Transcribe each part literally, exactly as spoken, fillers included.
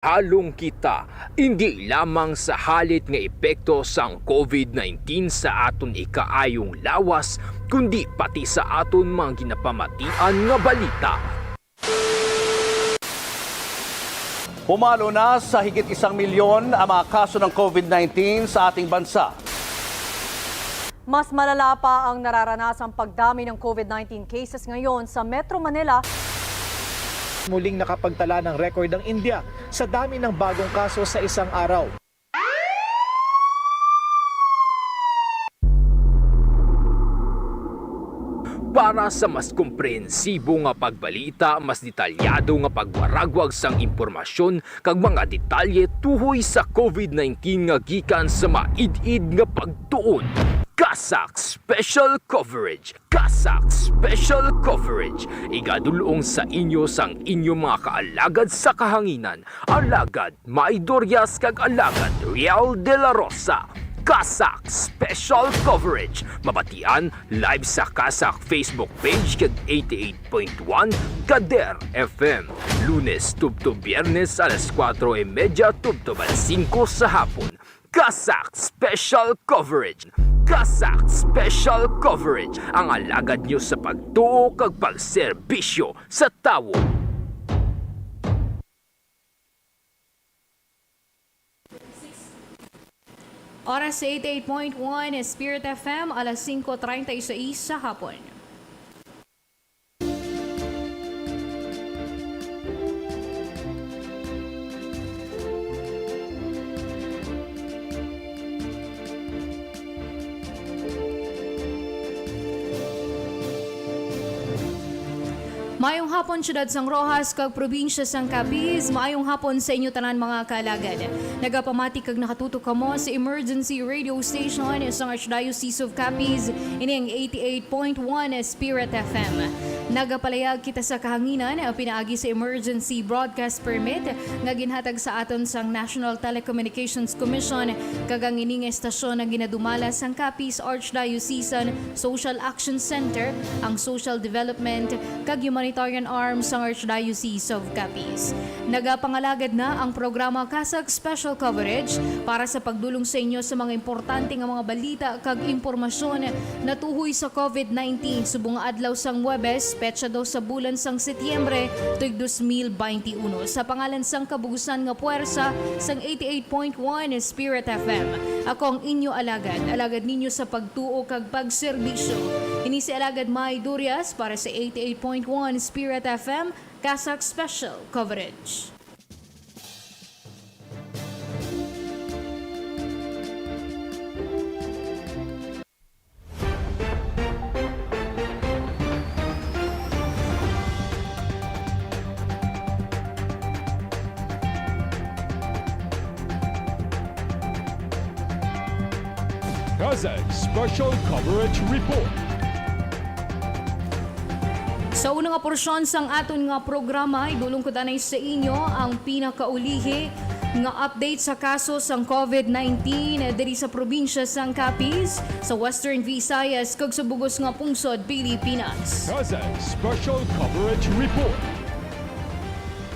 Halong kita, indi lamang sa halit nga epekto sang COVID nineteen sa aton ikaayong lawas, kundi pati sa aton mga ginapamatian nga balita. Pumalo na sa higit isang milyon ang mga kaso ng COVID nineteen sa ating bansa. Mas malala pa ang nararanasang pagdami ng COVID nineteen cases ngayon sa Metro Manila. Muling nakapagtala ng record ang India sa dami ng bagong kaso sa isang araw. Para sa mas komprehensibo nga pagbalita, mas detalyado nga pagwaragwag sang impormasyon kag mga detalye tuhoy sa COVID nineteen nga gikan sa maid-id nga pagtuon. CASAC Special Coverage. CASAC Special Coverage. Igadulong sa inyo sang inyo mga kaalagad sa kahanginan, Alagad May Dorias kag Alagad Riel de la Rosa. CASAC Special Coverage. Mabatian live sa CASAC Facebook page kag eighty-eight point one Kader F M. Lunes tubtob Biyernes alas kuwatro y medya tubtob alas singko sa hapon. CASAC Special Coverage. CASAC Special Coverage, ang alagad nyo sa pagtuo kag pagserbisyo sa tawo. Oras sa eighty-eight point one Spirit F M, alas singko treinta y seis sa hapon. Maayong hapon, siyudad sang Roxas kag probinsya sang Capiz. Maayong hapon sa inyo tanan, mga kaalagad. Nagapamati kag nakatutok kamo sa emergency radio station sang Archdiocese of Capiz, ini ang eighty-eight point one Spirit F M. Nagapalayag kita sa kahanginan, ah, pinaagi sa emergency broadcast permit nga ginhatag sa aton sang National Telecommunications Commission, kag ang ini nga estasyon ang ginadumala sang Capiz Archdiocesan Social Action Center, ang social development kag humanitarian arm sang Archdiocese of Capiz. Nagapangalagad na ang programa CASAC Special Coverage para sa pagdulong sa inyo sa mga importante nga mga balita kag impormasyon natuhoy sa COVID nineteen subong nga adlaw sang Huwebes, petsa dos sa bulan sang Setyembre, tuig dos mil baynte uno. Sa pangalan sang kabugusan nga puwersa sang eighty-eight point one Spirit F M, ako ang inyo alagad, alagad ninyo sa pagtuo kag pagserbisyo. Ini si Alagad May Durias para sa eighty-eight point one Spirit F M, CASAC Special Coverage. CASAC Special Coverage Report. Sa una nga porsyon sang aton nga programa, idulong ko danay sa inyo ang pinakaulihi nga update sa kaso sang COVID nineteen diri sa probinsya sang Capiz, sa Western Visayas, kag sa bug-os nga pungsod Pilipinas. CASAC Special Coverage Report.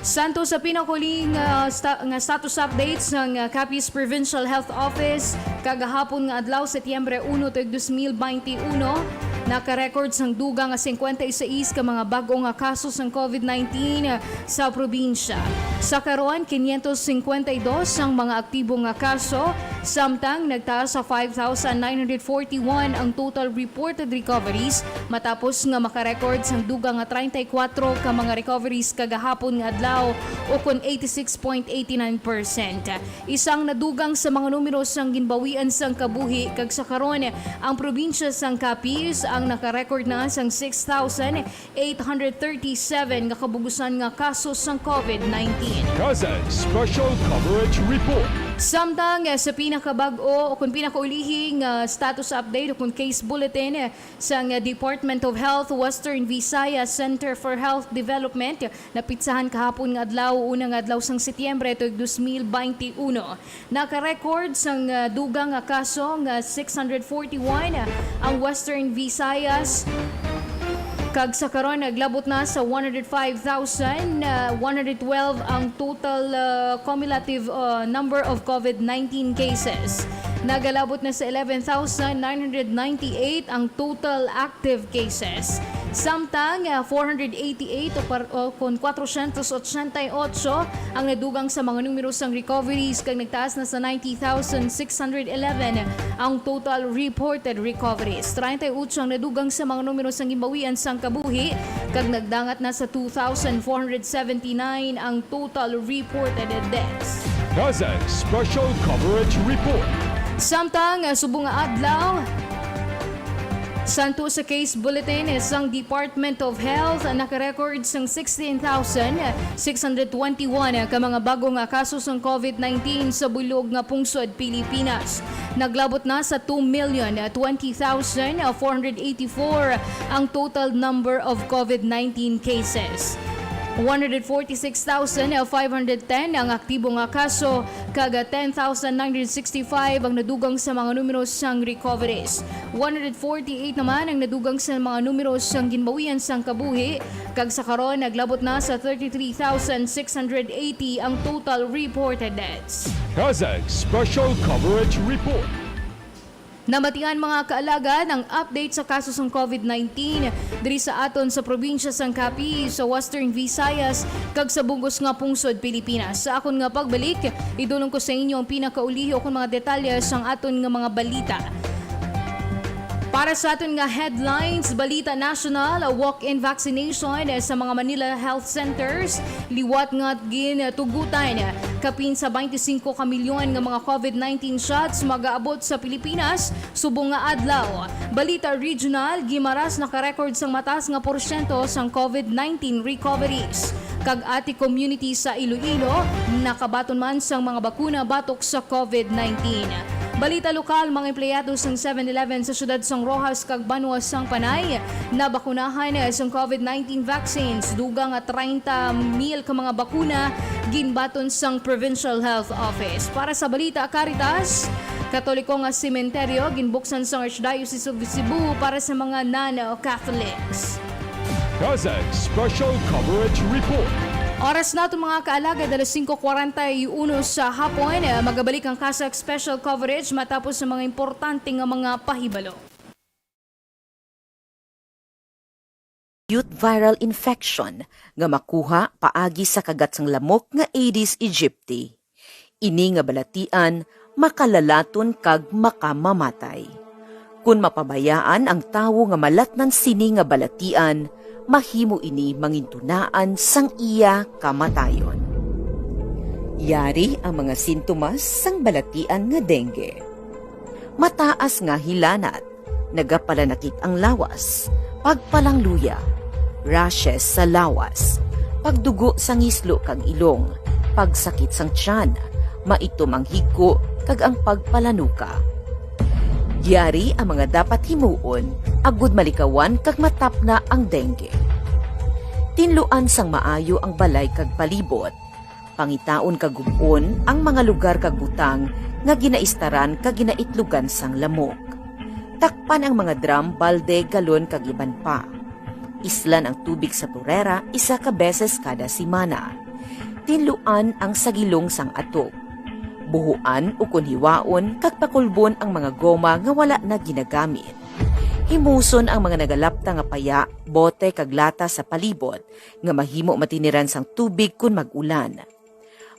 Santo sa pinakuli nga sta-, nga status update sang, ah, Capiz Provincial Health Office, kagahapon nga adlaw, Setyembre uno, tuig dos mil baynte uno, naka-record sang dugang nga singkwenta y seis ka mga bag-o nga kaso sang COVID nineteen sa probinsya. Sa karon, quinientos cincuenta y dos ang mga aktibo nga kaso, samtang nagtaas sa five thousand nine hundred forty-one ang total reported recoveries matapos nga maka-record sang dugang nga treinta y cuatro ka mga recoveries kagahapon nga adlaw, ukon eighty-six point eighty-nine percent. Isang nadugang sa mga numero sang ginbawian sang kabuhi, kag sa karon, ang probinsya sang Capiz ang naka-record na sang six thousand eight hundred thirty-seven nga kabugusan nga kaso sang COVID nineteen. CASAC Special Coverage Report. Samtang, eh, sa pinakabag-o o kung pinakaulihi nga status update o kung case bulletin, eh, sang, eh, Department of Health Western Visayas Center for Health Development, napitsahan kahapon nga adlaw, una nga adlaw sang Setyembre, tuig dos mil baynte uno. Naka-record sang, ah, dugang nga kaso nga six hundred forty-one ang Western Visayas, Kag sa karon, naglabot na sa one hundred five thousand, uh, one hundred twelve ang total, uh, cumulative, uh, number of COVID nineteen cases. Nagalabot na sa eleven thousand nine hundred ninety-eight ang total active cases. Samtang, uh, four hundred eighty-eight o par-, o kon kwatrosyentos otsenta y otso ang nadugang sa mga numero sang recoveries, kag nagtaas na sa ninety thousand six hundred eleven ang total reported recoveries. Treinta y ocho ang nadugang sa mga numero sang ginbawian sang kabuhi, kag nagdangat na sa two thousand four hundred seventy-nine ang total reported deaths. CASAC Special Coverage Report. Samtang, uh, subong nga adlaw, santo sa case bulletin sang Department of Health, nakarecord sang sixteen thousand six hundred twenty-one ka mga bago nga kaso sang COVID nineteen sa bulog nga pungsod Pilipinas. Naglabot na sa two million twenty thousand four hundred eighty-four ang total number of COVID nineteen cases. One hundred forty-six thousand five hundred ten ang aktibo nga kaso, kag ten thousand nine hundred sixty-five ang nadugang sa mga numero sang recoveries. One hundred forty-eight naman ang nadugang sa mga numero sang ginbawian sang kabuhi, kag sa karon naglabot na sa thirty-three thousand six hundred eighty ang total reported deaths. CASAC Special Coverage Report. Namatian, mga kaalagad, ang update sa kaso sang COVID nineteen diri sa aton sa probinsya sang Capiz, sa Western Visayas, kag sa bug-os nga pungsod Pilipinas. Sa akon nga pagbalik, idulong ko sa inyo ang pinakaulihi ukon mga detalye sang aton nga mga balita. Para sa aton nga headlines, balita national, walk-in vaccination sa mga Manila health centers, liwat nga gintugutan. Kapin sa twenty-five ka milyon nga mga COVID nineteen shots magaabot sa Pilipinas subong nga adlaw. Balita regional, Guimaras nakarecord sang mataas nga porsyento sang COVID nineteen recoveries. Kag Ati Community sa Iloilo nakabaton man sang mga bakuna batok sa COVID nineteen. Balita lokal, mga empleyado sang Seven Eleven sa siyudad sang Roxas kag Banwa sang Panay nabakunahan sang COVID nineteen vaccines. Dugang nga treinta mil ka mga bakuna ginbaton sang Provincial Health Office. Para sa balita Caritas, Katoliko nga sementeryo ginbuksan sang Archdiocese of Cebu para sa mga non-Catholics. CASAC Special Coverage Report. Oras naton, mga kaalagad, alas singko kwarenta y uno sa hapon. Magabalik ang CASAC Special Coverage matapos sa mga importante nga mga pahibalo. Acute viral infection nga makuha paagi sa kagat sang lamok nga Aedes aegypti. Ini nga balatian makalalaton kag makamamatay. Kon mapabayaan ang tawo nga malatnan sini nga balatian, mahimo ini mangintunaan sang iya kamatayon. Yari ang mga sintomas sang balatian nga dengue. Mataas nga hilanat, nagapalanakit ang lawas, pagpalangluya, rashes sa lawas, pagdugo sa ngislo kag ilong, pagsakit sang tiyan, maitom ang higko, kag ang pagpalanuka. Yari ang mga dapat himuon agud malikawan kag matapna ang dengue. Tinluan sang maayo ang balay kag palibot. Pangitaon kag gub-on ang mga lugar kag butang nga ginaistaran kag ginaitlugan sang lamok. Takpan ang mga drum, balde, galon, kag iban pa. Islan ang tubig sa turera isa ka beses kada semana. Tinluan ang sagilong sang atog. Buhuan ukon hiwaon kag pakulbon ang mga goma nga wala na ginagamit. Himuson ang mga nagalapta nga paya, bote, kag lata sa palibot nga mahimo matiniran sang tubig kon mag-ulan.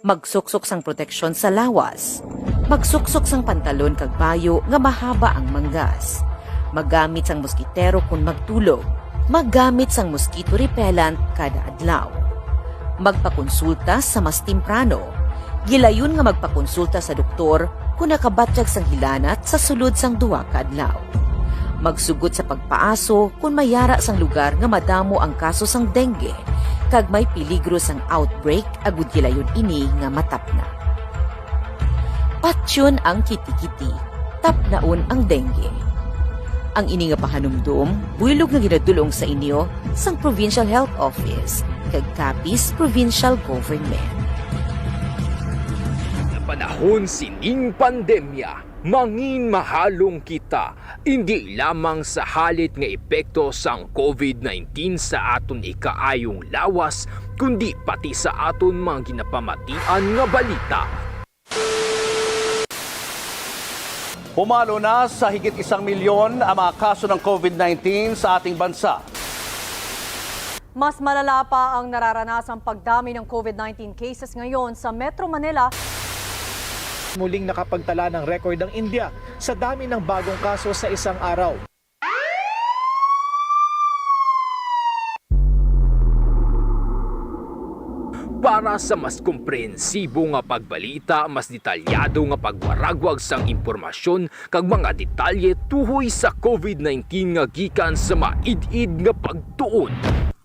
Magsuksok sang proteksyon sa lawas. Magsuksok sang pantalon kag bayo nga mahaba ang manggas. Maggamit sang moskitero kon magtulog. Maggamit sang mosquito repellent kada adlaw. Magpakonsulta sa mas temprano. Gilayon nga magpakonsulta sa doktor kon nakabatyag sang hilanat sa sulod sang duha ka adlaw. Magsugot sa pagpaaso kon may yara sang lugar nga madamo ang kaso sang dengue kag may peligro sang outbreak, agud gilayon ini nga matapna. Patyon ang kitikiti, tapnaon ang dengue. Ang ini nga pahanumdom buylog nga ginadul-ong sa inyo sang Provincial Health Office kag Capiz Provincial Government. Sa panahon sining pandemya, Mangin mahalong kita, indi lamang sa halit nga epekto sang covid nineteen sa aton ikaayong lawas, kundi pati sa aton mga ginapamatian nga balita. Pumalo na sa higit isang milyon ang mga kaso ng covid nineteen sa ating bansa. Mas malala pa ang nararanasang pagdami ng covid nineteen cases ngayon sa Metro Manila. Muling nakapagtala ng record ang India sa dami ng bagong kaso sa isang araw. Para sa mas komprehensibo nga pagbalita, mas detalyado nga pagwaragwag sang impormasyon kag mga detalye tuhoy sa covid nineteen nga gikan sa maid-id nga pagtuon,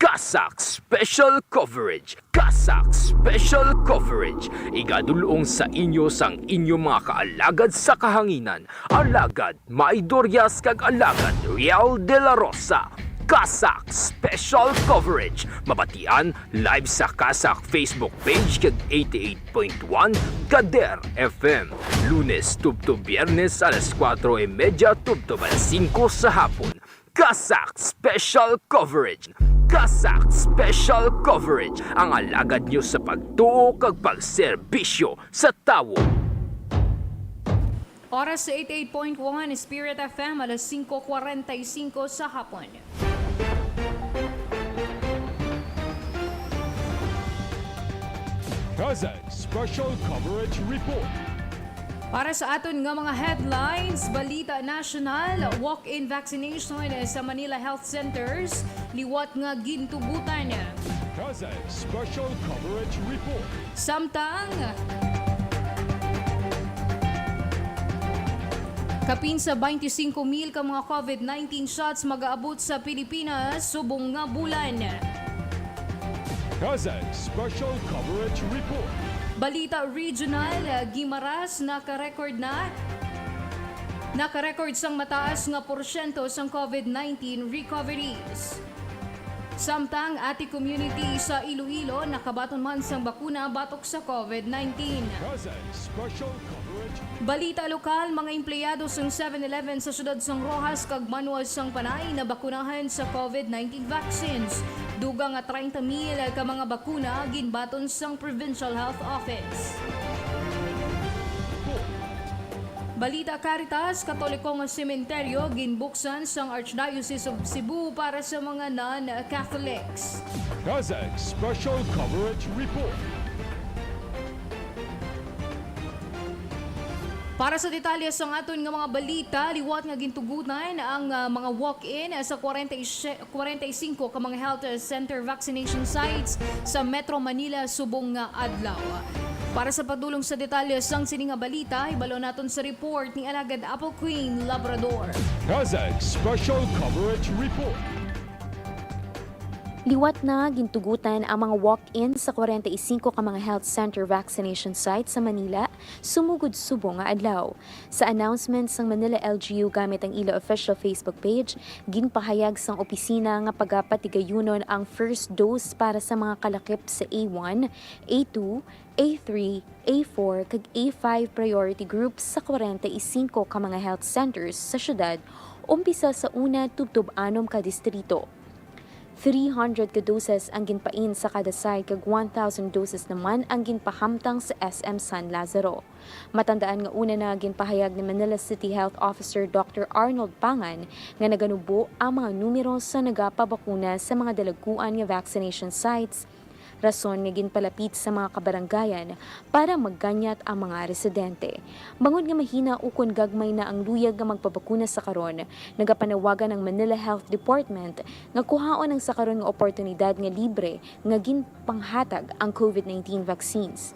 CASAC Special Coverage. CASAC Special Coverage, igadul-ong sa inyo sang inyo mga kaalagad sa kahanginan, Alagad May Dorias kag Alagad Riel de la Rosa. CASAC Special Coverage, mabatian live sa CASAC Facebook page kag eighty-eight point one Kader F M, Lunes tubtob Biyernes alas kuwatro y medya tubtob alas singko sa hapon. CASAC Special Coverage. CASAC Special Coverage, ang alagad nyo sa pagtuo kag pagserbisyo sa tawo. Oras sa eighty-eight point one Spirit F M, alas singko kwarenta y singko sa hapon. CASAC Special Coverage Report. Para sa aton nga mga headlines, balita nasyonal, walk-in vaccination sa Manila Health Centers, liwat nga gintugutan. CASAC Special Coverage Report. Samtang, kapin sa twenty-five mil ka mga covid nineteen shots magaabot sa Pilipinas subong nga bulan. CASAC Special Coverage Report. Balita regional, Guimaras naka-record na, naka-record sang mataas nga porsyento sang covid nineteen recoveries. Samtang ati community sa Iloilo nakabaton man sang bakuna batok sa covid nineteen. CASAC Special Coverage. Balita lokal, mga empleyado sang Seven Eleven sa siyudad sang Roxas kag Manuas sang Panay nabakunahan sa covid nineteen vaccines. Dugang nga treinta mil ka mga bakuna ginbaton sang Provincial Health Office. Balita, Caritas, Katoliko nga sementeryo ginbuksan sang Archdiocese of Cebu para sa mga non-Catholics. CASAC Special Coverage Report. Para sa detalye sang aton nga mga balita, liwat nga gintugutan ang, ah, mga walk-in sa kwarenta y siyete, kwarenta y singko ka mga health center vaccination sites sa Metro Manila subong nga adlaw. Para sa padulong sa detalye sang sini nga balita, hibalo naton sa report ni Alagad Apple Queen Labrador. CASAC Special Coverage Report. Liwat na gintugutan ang mga walk-in sa kwarenta y singko ka mga health center vaccination sites sa Manila sumugod subong nga adlaw. Sa announcement sang Manila L G U gamit ang ila official Facebook page, ginpahayag sang opisina nga pagapatigayunon ang first dose para sa mga kalakip sa A one, A two, A three, A four, kag A five priority groups sa kwarenta y singko ka mga health centers sa siyudad, umpisa sa una tubtob anom ka distrito. Three hundred ka doses ang ginpain sa kada site, kag one thousand doses naman ang ginpahamtang sa S M San Lazaro. Matandaan nga una na ginpahayag ni Manila City Health Officer Doctor Arnold Pangan nga naganubo ang mga numero sa nagapabakuna sa mga dalagkuan nga vaccination sites, rason nga ginpalapit sa mga kabarangayan para magganyat ang mga residente. Bangod nga mahina ukon gagmay na ang luyag nga magpabakuna sa karon, nagapanawagan ang Manila Health Department nga kuhaon ang sa karon nga oportunidad nga libre nga ginpanghatag ang covid nineteen vaccines.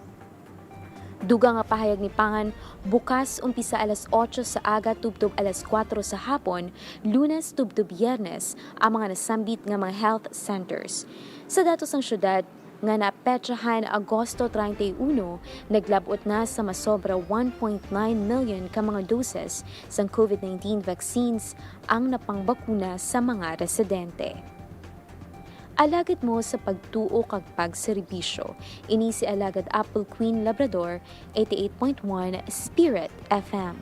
Dugang nga pahayag ni Pangan, bukas umpisa alas otso sa aga tubtob alas kuwatro sa hapon, Lunes tubtob Biyernes, ang mga nasambit nga mga health centers. Sa datos sang siyudad nga napetsahan Agosto treinta y uno, naglab-ot na sa masobra one point nine million ka mga doses sang covid nineteen vaccines ang napangbakuna sa mga residente. Alagad mo sa pagtuo kag pagserbisyo. Ini si Alagad Apple Queen Labrador, eighty-eight point one Spirit F M.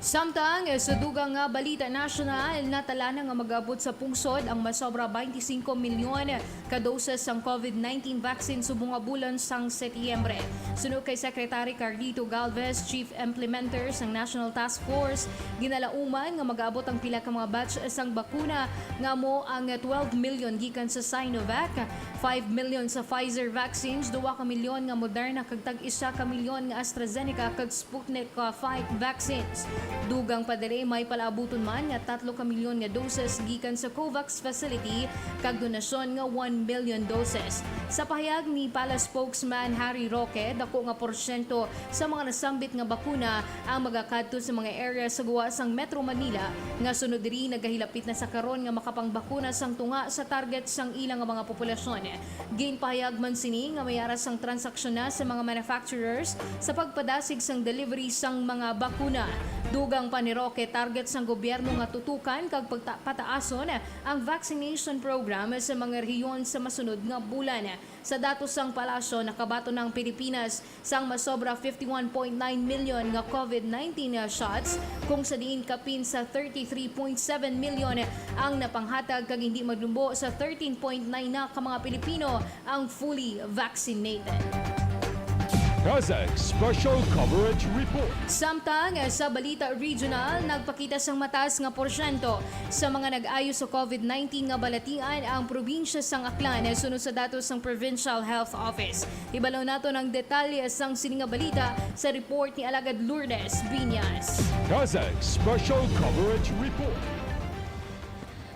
Samtang sa dugang nga balita nasyonal, natala na nga mag-abot sa pungsod ang masobra twenty-five milyon ka doses sang COVID nineteen vaccine subong nga bulan sang Setyembre. Suno kay Secretary Carlito Galvez, Chief Implementer sang National Task Force, ginalauman nga mag-abot ang pila ka mga batch sang bakuna nga amo ang twelve million gikan sa Sinovac, five million sa Pfizer vaccines, two ka milyon nga Moderna kag tag-isa ka milyon nga AstraZeneca kag Sputnik uh, five vaccines. Dugang pa diri, may palaabuton man nga tatlo ka milyon nga doses gikan sa COVAX facility kag donasyon nga one million doses. Sa pahayag ni Palace spokesman Harry Roque, dako nga porsyento sa mga nasambit nga bakuna ang magakadto sa mga area sa guwa sang Metro Manila nga sunod diri nagahilapit na sa karon nga makapangbakuna sang tunga sa target sang ila nga mga populasyon. Ginpahayag man sini nga may ara sang transaksyon na sa mga manufacturers sa pagpadasig sang delivery sang mga bakuna. Dugang pa ni Roque, target sang gobyerno nga tutukan kag pagta-, pataason ang vaccination program sa mga rehiyon sa masunod nga bulan. Sa datos sang palasyo, nakabaton na ang Pilipinas sang masobra fifty-one point nine million nga COVID nineteen shots, kung sa diin kapin sa thirty-three point seven million ang napanghatag kag hindi madumbo sa thirteen point nine na ka mga Pilipino ang fully vaccinated. Kazakh Special Coverage Report. Samtang sa balita regional, nagpakita sang mataas nga porsyento sa mga nag-ayo sa COVID nineteen nga balatian ang probinsya sang Aklan, sunod sa datos sang Provincial Health Office. Hibalo naton ang detalye sang sini nga balita sa report ni Alagad Lourdes Biñas. Kazakh Special Coverage Report.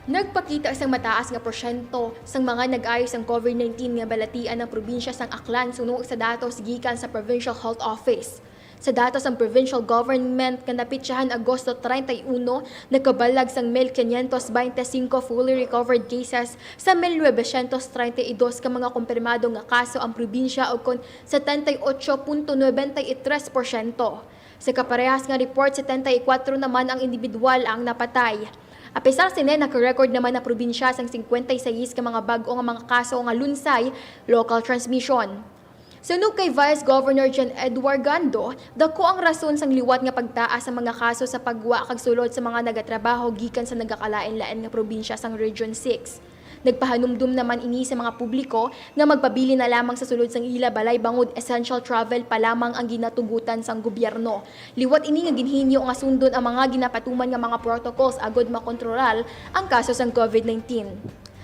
Nagpakita sang mataas nga porsyento sang mga nag-ayo sang COVID nineteen nga balatian ang probinsya sang Aklan suno sa datos gikan sa Provincial Health Office. Sa datos sang provincial government nga napitsahan Agosto treinta y uno, nakabalag sang mil quinientos veinticinco fully recovered cases sa mil novecientos treinta y dos ka mga kumpirmado nga kaso ang probinsya, ukon setenta y ocho punto noventa y tres porsyento. Sa kaparehas nga report, setenta y kuwatro naman ang individual ang napatay. Apisar sini, naka-record naman ang probinsya sang cincuenta y seis ka mga bag-o nga mga kaso nga lunsay, local transmission. Suno kay Vice Governor John Edward Gando, dako ang rason sang liwat nga pagtaas sa mga kaso sa pagwa kag sulod sa mga nagatrabaho gikan sa nagakalain-lain nga probinsya sang Region six. Nagpahanumdom naman ini sa mga publiko nga magpabilin na lamang sa sulod sang ila balay bangod essential travel pa lamang ang ginatugutan sang gobyerno. Liwat ini nga ginhinyo nga sundon ang mga ginapatuman nga mga protocols agod makontrolar ang kaso sang COVID nineteen.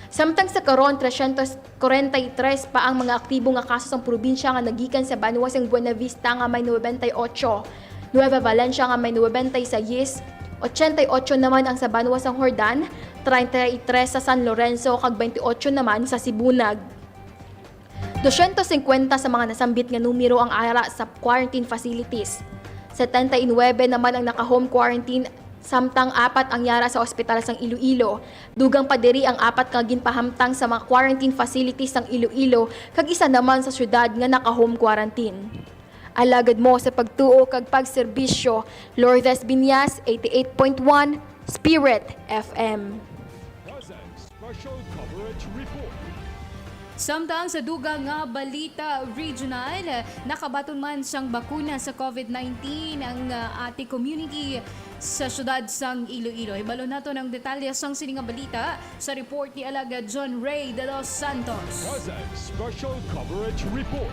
Samtang sa karon, trescientos cuarenta y tres pa ang mga aktibo nga kaso sang probinsya nga nagikan sa banwa sang Buenavista nga may noventa y ocho, Nueva Valencia nga may noventa y seis, ochenta y ocho naman ang sa banwa sang Jordan, treinta y tres sa San Lorenzo, kag twenty-ocho naman sa Sibunag. Dosyentos singkwenta sa mga nasambit nga numero ang ara sa quarantine facilities. Setenta y nuebe naman ang naka-home quarantine, samtang apat ang yara sa ospital sang Iloilo. Dugang pa diri ang apat nga ginpahamtang sa mga quarantine facilities sang Iloilo kag isa naman sa syudad nga naka-home quarantine. Alagad mo sa pagtuo kag pagserbisyo, Lourdes Binyas, eighty-eight point one Spirit F M. Kazakh Special Coverage Report. Samtang sa dugang nga balita regional, nakabaton man sang bakuna sa COVID nineteen ang uh, Ati community sa siyudad sang Iloilo. Hibalo naton ang detalye sang sini nga balita sa report ni Alagad John Ray de los Santos. Kazakh Special Coverage Report.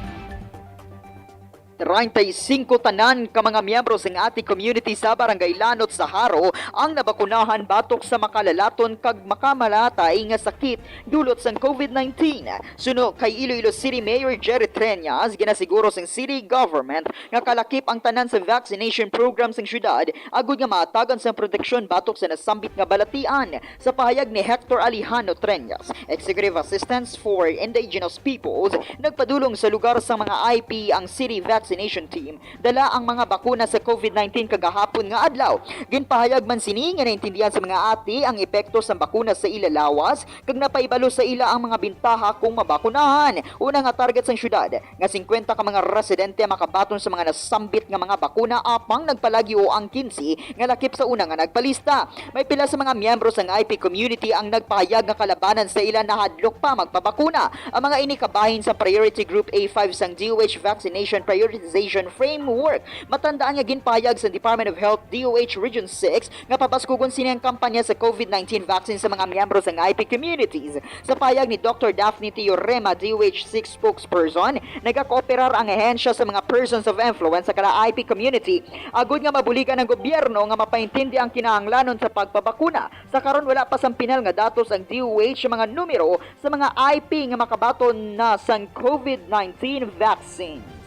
Treinta y cinco tanan ka mga miyembro sang Ati community sa Barangay Lanot sa Jaro ang nabakunahan batok sa makalalaton kag makamalatay nga sakit dulot sang COVID nineteen. Suno kay Iloilo City Mayor Jerry Treñas, ginasiguro sang city government nga kalakip ang tanan sa vaccination program sang syudad agud nga maatagan sang proteksyon batok sa nasambit nga balatian. Sa pahayag ni Hector Alejano Treñas, Executive Assistant for Indigenous Peoples, nagpadulong sa lugar sang mga I P ang City Vaccination Team. Dala ang mga bakuna sa COVID nineteen kagahapon nga adlaw. Ginpahayag man sini nga naintindihan sa mga ati ang epekto sang bakuna sa ila lawas kag napahibalo sa ila ang mga bintaha kung mabakunahan. Una nga target sang syudad nga singkwenta ka mga residente ang makabaton sa mga nasambit nga mga bakuna, apang nagpalagyo ang kinse nga lakip sa una nga nagpalista. May pila sa mga miyembro sang I P community ang nagpahayag nga kalabanan sa ila nahadlok pa magpabakuna. Ang mga ini kabahin sa Priority Group A five sang D O H Vaccination Priority Immunization Framework. Matandaan nga ginpahayag sa Department of Health, D O H Region six, nga pabaskugon sini ang kampanya sa COVID nineteen vaccine sa mga miyembro sang I P communities. Sa pahayag ni Doctor Daphne Teorema, D O H six spokesperson, nagakooperar ang ahensya sa mga persons of influence sa kada I P community agud nga mabuligan ang gobyerno nga mapaintindi ang kinahanglanon sa pagpabakuna. Sa karon, wala pa sang pinal nga datos ang D O H sa mga numero sa mga I P nga makabaton na sang COVID nineteen vaccines.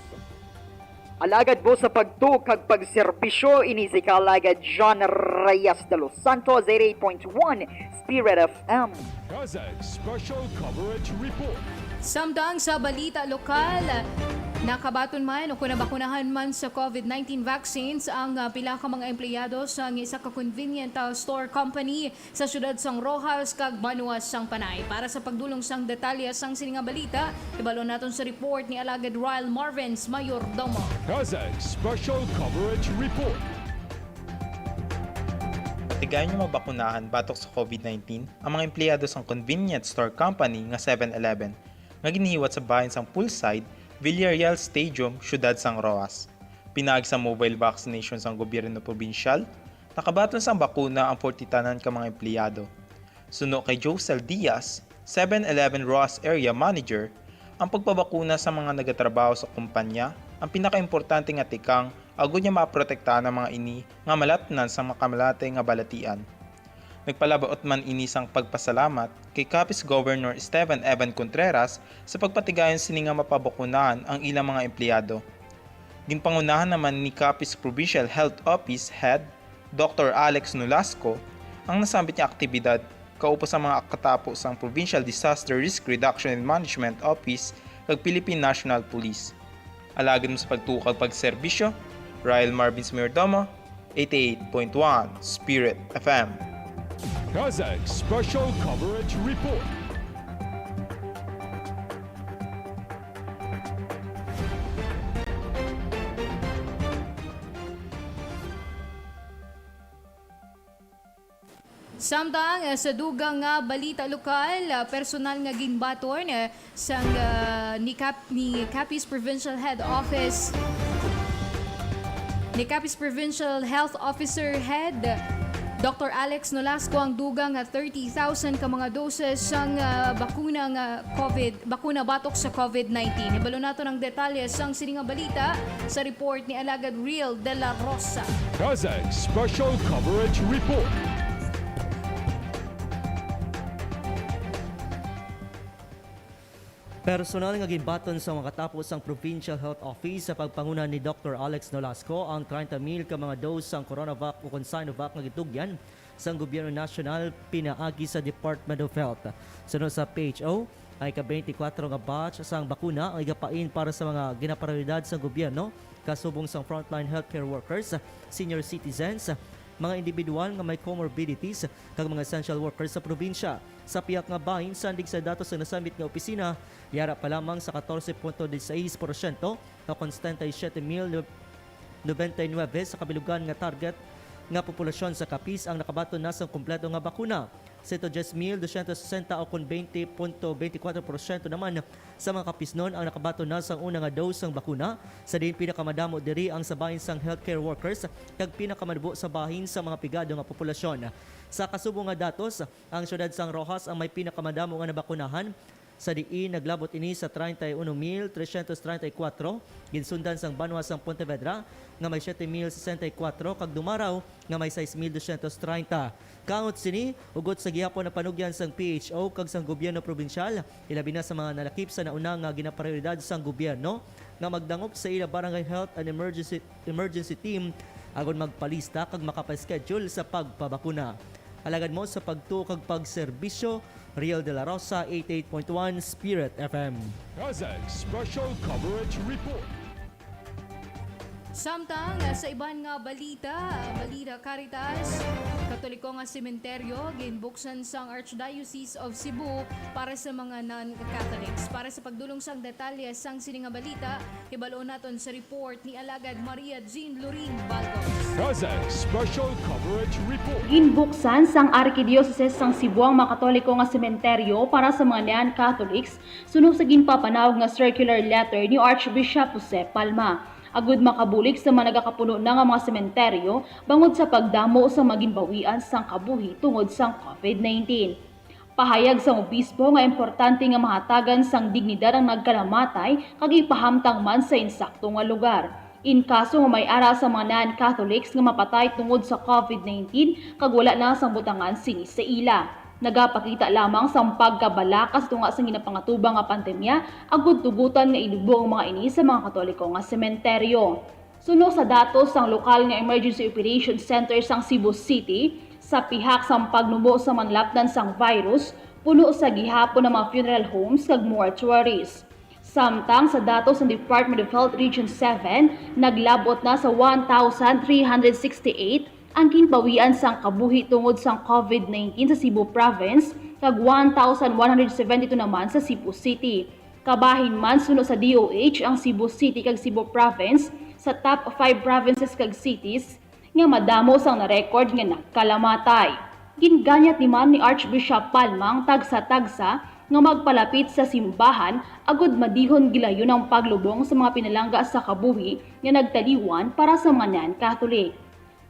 Alagad mo sa pagtuo kag pagserbisyo, ini si Kalagad John Reyes de los Santos, eighty-eight point one Spirit F M. CASAC Special Coverage Report. Samtang sa balita lokal, nakabaton man o kung nabakunahan man sa COVID nineteen vaccines ang, ah, pila ka mga empleyado sa isa ka convenient, ah, store company sa siyudad sang Roxas kag banwa sang Panay. Para sa pagdulong sang detalye sang sini nga balita, ibalo naton sa report ni Alagad Ryle Marvens Mayordomo. CASAC Special Coverage Report. Patigayon nga mabakunahan batok sa COVID nineteen ang mga empleyado sang convenience store company nga Seven Eleven nga ginhiwat sa bahin sang Poolside, Villarreal Stadium, siyudad sang Roxas. Pinaagi sa mobile vaccination sang gobyerno probinsyal, nakabaton sang bakuna ang forty tanan ka mga empleyado. Suno kay Josel Diaz, Seven Eleven Roxas Area Manager, ang pagpabakuna sa mga nagatrabaho sa kumpanya ang pinakaimportante nga tikang agud nga maprotektahan ang mga ini nga malatnan sa makamalati nga balatian. Nagpalabaot man ini sang pagpasalamat kay Capiz Governor Esteban Evan Contreras sa pagpatigayon sini nga mapabakunahan ang ilang mga empleyado. Ginpangunahan naman ni Capiz Provincial Health Office Head Doctor Alex Nolasco ang nasambit nga aktibidad kaupod sa mga katapo sang Provincial Disaster Risk Reduction and Management Office kag Philippine National Police. Alagad mo sa pagtuo kag pagserbisyo, Ryle Marvin Mayordomo, eighty-eight point one Spirit F M. CASAC Special Coverage Report. Samtang, eh, sa dugang nga balita lokal, ah, personal nga ginbaton, eh, sang, ah, ni Cap-, ni Capiz Provincial Head Office, ni Capiz Provincial Health Officer Head Doctor Alex Nolasco ang dugang nga thirty thousand ka mga doses sang, ah, bakuna nga COVID, bakuna batok sa COVID nineteen. Ibalo naton ang detalye sang sini nga balita sa report ni Alagad Real de la Rosa. CASAC Special Coverage Report. Personal nga ginbaton sa mga katapo sang Provincial Health Office sa pagpanguna ni Doctor Alex Nolasco ang treinta mil ka mga dose sang Coronavac o kon Sinovac nga gitugyan sang gobyerno nasyonal pinaagi sa Department of Health. Suno sa P H O, ang ika-twenty-four nga batch sang bakuna ang igapain para sa mga ginaprioridad sang gobyerno, kasubong sang frontline healthcare workers, senior citizens, mga individual nga may comorbidities, kag mga essential workers sa probinsya. Sa pihak nga bahin, sandig sa datos sa nasambit nga opisina, yara pa lamang sa katorse punto disais porsyento o kon setenta y siete mil noventa y nuebe sa kabilugan nga target nga populasyon sa Capiz ang nakabaton na sang kompleto nga bakuna. Sento dyes mil dosyentos sesenta o kon twenty punto twenty-four porsyento naman sa mga Capiznon ang nakabaton na sang una nga dose sang bakuna, sa diin pinakamadamo diri ang sa bahin sang healthcare workers kag pinakamadamo sa bahin sa mga pigado nga populasyon. Sa kasubong nga datos, ang siyudad sang Roxas ang may pinakamadamo nga nabakunahan, sa diin naglabot ini sa treinta y uno mil trescientos treinta y cuatro, ginsundan sang banwa sang Pontevedra nga may siete mil sesenta y cuatro kag Dumarao nga may sais mil dosyentos treinta. Kaangod sini, hugot sa gihapon napanugyan sang P H O kag sang gobyerno probinsyal, ilabi na sa mga nalakip sa nauna nga ginaprioridad sang gobyerno nga magdangop sa ila barangay health and emergency, emergency team agod magpalista kag makapa-schedule sa pagpabakuna. Alagad mo sa pagtuo kag pagserbisyo, Riel de la Rosa, eighty-eight point one Spirit F M. CASAC Special Coverage Report. Samtang, ah, sa iban nga balita, balita Caritas, Katoliko nga sementeryo ginbuksan sang Archdiocese of Cebu para sa mga non-Catholics. Para sa pagdulong sang detalye sang sini nga balita, hibalo naton sa report ni Alagad Maria Jean Lorin Balcos. CASAC Special Coverage Report. Ginbuksan sang Arkidiocese sang Cebu ang mga Katoliko nga sementeryo para sa mga non-Catholics suno sa ginpapanawag nga circular letter ni Archbishop Jose Palma. agud makabulig sa mga nagakapuno na nga mga sementeryo bangod sa pagdamo sa mga ginbawian sang kabuhi tungod sang COVID nineteen. Pahayag sang obispo nga importante nga mahatagan sang dignidad ang nagkalamatay kag ipahamtang man sa insakto nga lugar. In kaso nga may ara sa mga non-Catholics nga mapatay tungod sa COVID nineteen kag wala na sang butangan sini sa ila, nagapakita lamang sang pagkabalaka sa tunga sang ginapangatubang nga pandemya, agud tugutan nga ilubo ang mga ini sa mga Katoliko nga sementeryo. Suno sa datos sang lokal nga Emergency Operation Center sang Cebu City, sa pihak sang pagnubo sa manlapdan sang virus, puno sa gihapon ang mga funeral homes kag mortuaries. Samtang sa datos sang Department of Health Region seven, naglabot na sa one thousand three hundred sixty-eight ang ginbawian sang kabuhi tungod sang COVID nineteen sa Cebu Province, kag one thousand one hundred seventy-two naman sa Cebu City. Kabahin man, suno sa D O H, ang Cebu City kag Cebu Province sa top five provinces kag cities nga madamo sang na-record nga nagkalamatay. Ginganyat ni man ni Archbishop Palma ang tagsa-tagsa nga magpalapit sa simbahan agud madihon gilayon ang paglubong sa mga pinalangga sa kabuhi nga nagtaliwan para sa mga non-Catholic.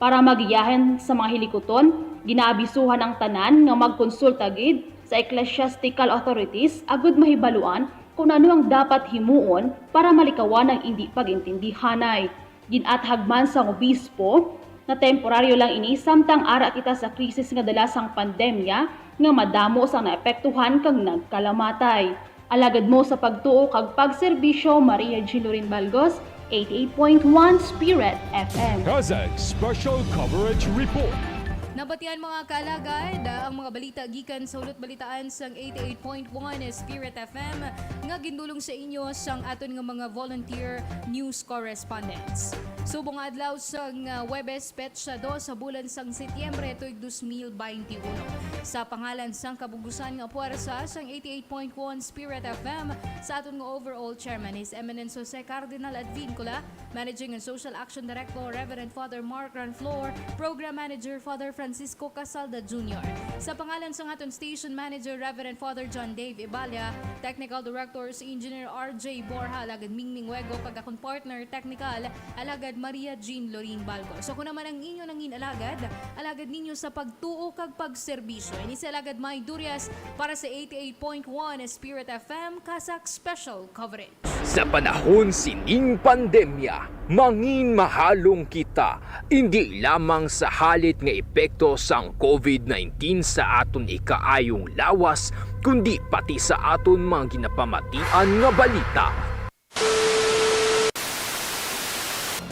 Para magiyahan sa mga hilikuton, ginaabisuhan ang tanan nga magkonsulta gid sa ecclesiastical authorities agud mahibaluan kung ano ang dapat himuon para malikawan ang indi pag-intindihanay. Ginathag man sang obispo nga temporaryo lang ini samtang ara kita sa krisis nga dala sang pandemya nga madamo sang naepektuhan kag nagkalamatay. Alagad mo sa pagtuo kag pagserbisyo, Maria Jean Lorin Balgos, eighty-eight point one Spirit F M. Kazakh Special Coverage Report. Nabatian, mga kaalagad, ang mga balita gikan sa Hulot Balitaan sang eighty-eight point one Spirit F M nga gindulong sa inyo sang aton nga mga volunteer news correspondents. Subong adlaw sang, ah, Huwebes, petsa dos sa bulan sang Setyembre tuig dos mil baynte uno. Sa pangalan sang kabugusan nga puwersa sang eighty-eight point one Spirit F M, sa aton nga overall chairman, His Eminence Jose Cardinal Advincula, Managing and Social Action Director, Reverend Father Mark Ranflor, Program Manager, Father Francisco Casalda Junior. Sa pangalan sang aton Station Manager, Reverend Father John Dave Ibalia, Technical Director, si Engineer R J Borja, alagad Mingming Wego, kag akon partner technical, alagad Maria Jean Lorin Balgos. Ako naman ang inyo nangin alagad, alagad ninyo sa pagtuo kag pagserbisyo. Ini si alagad May Durias para sa eighty-eight point one Spirit F M, Kazakh Special Coverage. Sa panahon sining pandemya, mangin mahalong kita, indi lamang sa halit nga epekto sang COVID nineteen sa aton ikaayong lawas, kundi pati sa aton mga ginapamatian nga balita.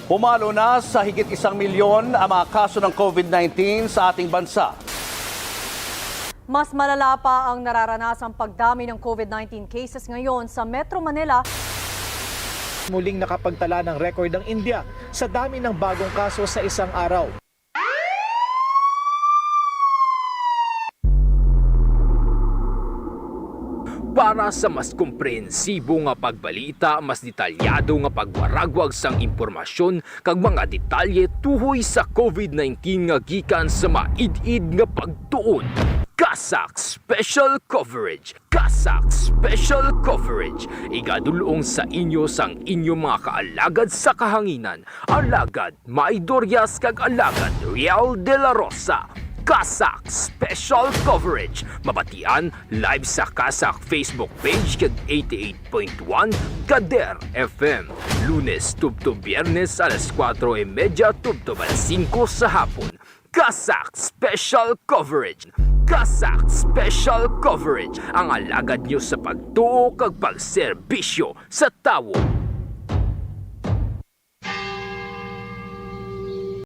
Pumalo na sa higit isang milyon ang mga kaso ng COVID nineteen sa ating bansa. Mas malala pa ang nararanasang pagdami ng COVID nineteen cases ngayon sa Metro Manila. Muling nakapagtala ng record ang India sa dami ng bagong kaso sa isang araw. Para sa mas komprehensibo nga pagbalita, mas detalyado nga pagwaragwag sang impormasyon kag mga detalye tuhoy sa COVID nineteen nga gikan sa maid-id nga pagtuon, Kazakh Special Coverage. Kazakh Special Coverage, igadulong sa inyo sang inyo mga kaalagad sa kahanginan, alagad May Dorias kag alagad Riel de la Rosa. Kazakh Special Coverage, mabatian live sa Kazakh Facebook page kag eighty-eight point one Kader F M, Lunes tubtob Biyernes alas kuwatro y medya tubtob alas singko sa hapon. Kazakh Special Coverage. Kazakh Special Coverage, ang alagad nyo sa pagtuo kag pagserbisyo sa tawo.